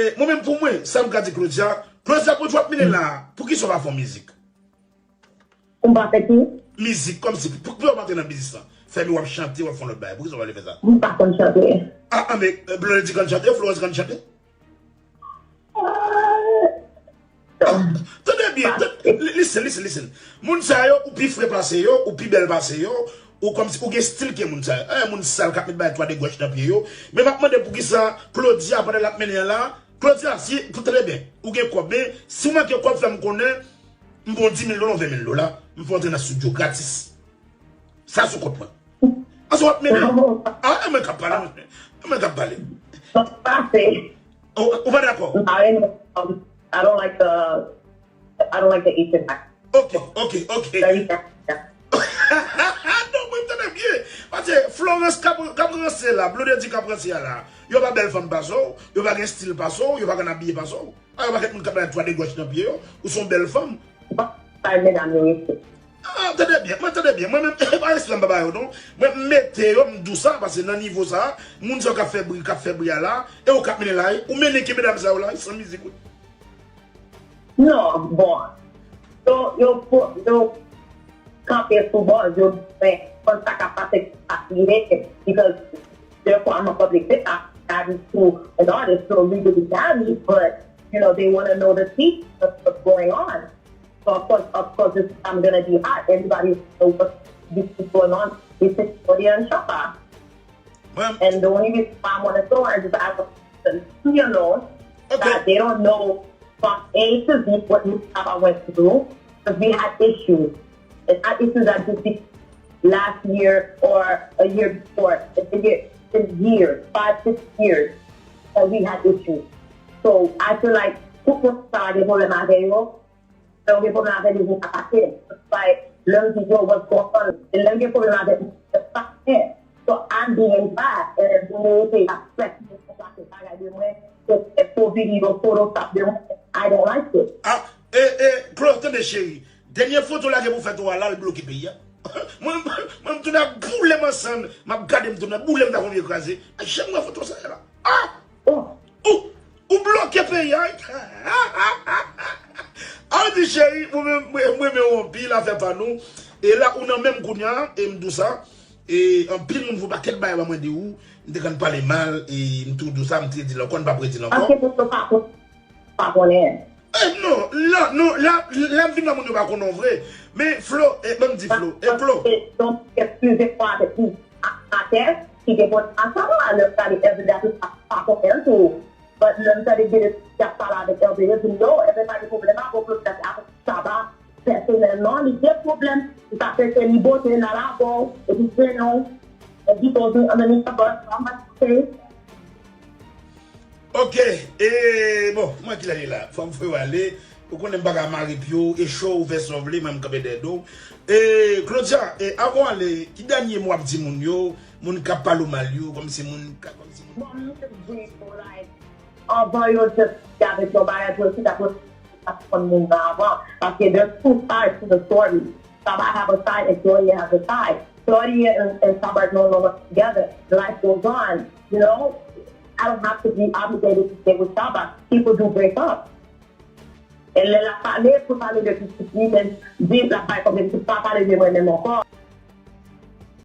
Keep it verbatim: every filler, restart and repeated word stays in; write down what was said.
E, mwen menm pou mwen, sa m ka di Claudia, Claudia, pou w ap mennen la, poukisa w pa fè yon mizik? Ou pa fè ki? Mizik, kòmsi, pou, pou w antre nan biznis lan. Fè mi w ap chante, w ap fè yon lòt bagay. Poukisa w pa vle fè sa? M pa konn chante. Ah, ah, men Blondedy konn chante, Florence konn chante? Tande byen, listen, listen, listen. Moun sa yo, ou pi fre pase yo, ou pi bèl pase yo, ou kòmsi, ou gen stil ke moun sa yo. Eh, moun sal k ap met bagay twa de gòch nan pye yo. Men m ap mande poukisa Claudia, pandan l ap mennen an la, Claudia, si, pou tande byen, ou gen kòb, men si w manke kòb, fè m konnen, m ba w dis mil dola, ven mil dola, m fè w antre nan estidyo gratis. Sa sou kont mwen. Anso w ap mennen. Ah, e mwen k ap pale, mesye. E mwen k ap pale. Pase. Ou, ou pa dakò? I don't like the I don't like the Asian act. Ok, ok, ok. Non, mwen tande byen. Paske Florence k ap, k ap ranse la, Blondedy k ap ranse a la. Yo pa bèl fanm pase w, yo pa gen stil pase w, yo pa konn abiye pase w. A, yo pa kèt moun k ap bay twa de gòch nan pye yo. Ou se yon bèl fanm. Bay medam yo respè. Ah, tande byen, mwen tande byen. Mwen menm, e pa respè m pa ba yo non. Mwen m mete yo, m di w sa, paske nan nivo sa, moun sa yo k ap fè bri, k ap fè bri a la, e ou k ap mennen la, ou mennen ke medam sa yo la, san mizik wi. Non, bon. Yo, yo, yo kanpe sou bòz, yo bezwen konn sa k ap pase ki pa rive, because therefore I'm a public figure, I have to, an artist, so legally married, but, you know, they want to know the tea, what's going on. So of course, of course, this I'm gonna be hot. Everybody knows what this is going on. This is Claudia and Chopper. And the only reason why I want to go is I want to leave me alone. That they don't know from A to Z what Miss Chopper went through. Because we had issues. It's not issues that just be last year or a year before. It's a year, it's years, five, six years that we had issues. So I feel like tout moun sa gen pwoblèm avè yo. Lè w gen pwoblèm avè li, vin atake m. Like, lè m di yo what's going on, lè m gen pwoblèm avè li, se pa fè. So I'm being bad, and then they say I flex, they say bagay de mwen, they say fo videyo, Photoshop de mwen. I don't like it. Ah, e, e, Claudia, tande cheri. Dènye foto w lage pou fèt ou a la, l bloke peyi a. Mwen, mwen m tounen ak boule m ansanm, m ap gade m tounen, boule m ta konn vye kraze. A, janm wè foto sa la. Ah! Ou, ou bloke peyi a wi. Aldi cheri, mwen menm, mwen, mwen renmen w anpil, afè pa nou. E la, ou nan menm kounye a, e m di w sa. E anpil moun voye pakèt bagay ba mwen de ou. M te konn pale mal, e m tou di w sa, m te di l ankò, m p ap redi l ankò. Paske moun yo pa konn, pa konnen. Eh, non, la, non, la, la m vin wè moun yo pa konnen w vre. Men Flo, e, ban m di Flo, e Flo. Donk, eskize mwen avèk ou. Atè, ki te pote ansanm la, lè m gade Elvira tou sa pa konnen l tou. But lè m tande Bele ki ap pale avèk Elvira, yo di m, yo, Elvira pa gen pwoblèm avè w, Claudia se avèk Shabba pèsonèlman, li gen pwoblèm, li pa prese li bote nan lago, epi prenon, epi toujou an menm tan, but I'm not saying. Ok, e, bon, mwen ki lè li la, fò m fè w ale. Ou konnen m pa ka mare pye w, e cho ou fè sa w vle, mwen m kanpe dèyè do w. E, Claudia, e, avan w ale, ki dènye mo w ap di moun yo, moun k ap pale w mal yo, kòmsi moun, kòmsi moun. Bon, m te di, like, avan yo just di avèk yon bagay pou yo chita pou yo konn moun nan avan. Paske there's two sides to the story. Shabba have a side and Claudia has a side. Claudia and, and Shabba no longer together. Life goes on, you know? I don't have to be obligated to stay with Shabba. People do break up. E lè l ap pale, pou pale de pitit li, men di l ap bay kòb epi pa pale de mwen menm ankò.